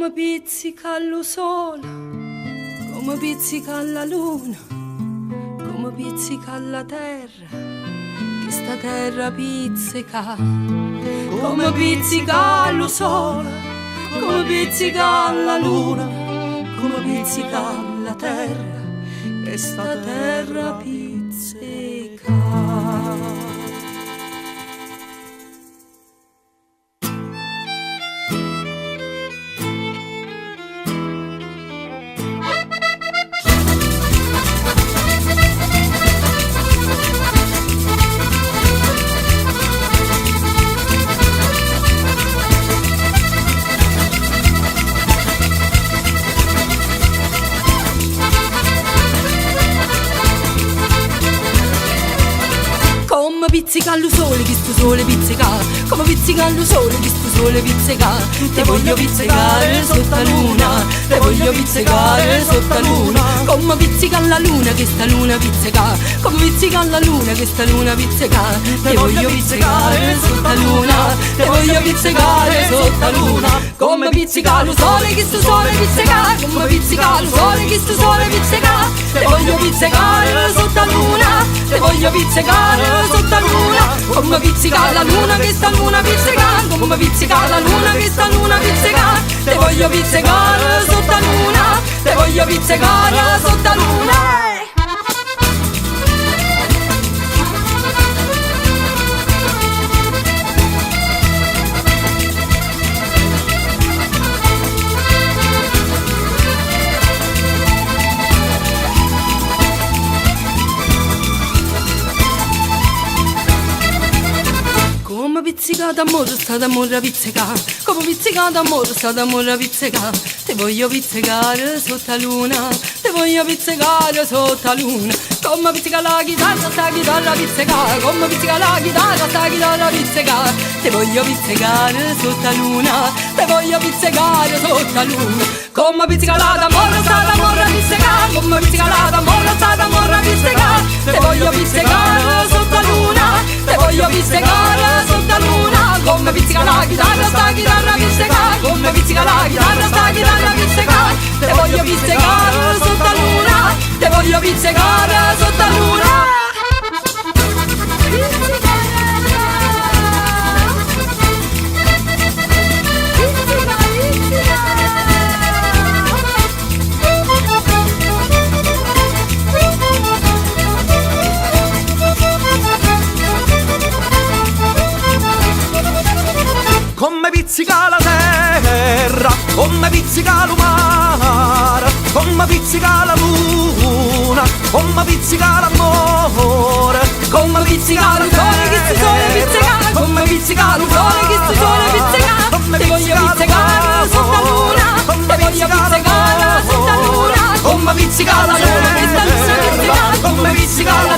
Come pizzica lu sole, come pizzica la luna, come pizzica la terra, chesta terra pizzica. Come pizzica lu sole, come pizzica la luna, come pizzica la terra, chesta terra pizzica. Come pizzica lu sole, chistu sole pizzica. Come pizzica lu sole, chistu sole pizzica. Te voglio pizzicare sotto la luna, te voglio pizzicare sotto la luna. Come pizzica la luna, questa luna pizzica. Come pizzica la luna, questa luna pizzica. Te voglio pizzicare sotto la luna, te voglio pizzicare sotto la luna. Come pizzica lu sole, chistu sole pizzica. Come pizzica lu sole, chistu sole pizzica. Te voglio pizzicare sotto la luna, te voglio pizzicare sotto la luna. Come pizzica la luna, questa luna pizzica. Come pizzica la luna, questa luna pizzica. Te voglio pizzicare sotto la luna, te voglio pizzicare sotto la luna. Come pizzica d'amore, sta d'amore pizzica. Come pizzica d'amore, sta d'amore pizzica. Te voglio pizzicare sotto la luna, te voglio pizzicare sotto la luna. Come pizzica la chitarra, sta chitarra pizzica. Come pizzica la chitarra, sta chitarra pizzica. Te voglio pizzicare sotto la luna, te voglio pizzicare sotto la luna. Come pizzica la d'amore, sta d'amore pizzica. Come pizzica la d'amore, sta d'amore pizzica. Te voglio pizzicare sotto la luna, te voglio pizzicare sotto la luna. Come pizzica la chitarra, sta chitarra pizzica. Come pizzica la chitarra, sta chitarra pizzica. Te voglio pizzicare sotto la luna, te voglio pizzicare sotto la luna. Pizzica, pizzica! Come pizzica la terra, come pizzica il mare, come pizzica la luna, come pizzica l'amore, Come pizzica lu sole, chistu sole pizzica. Come pizzica lu sole, chistu sole pizzica. Te voglio pizzicare sotto la luna, te voglio pizzicare sotto la luna. Come pizzica la Luna, questa luna pizzica. Come pizzica la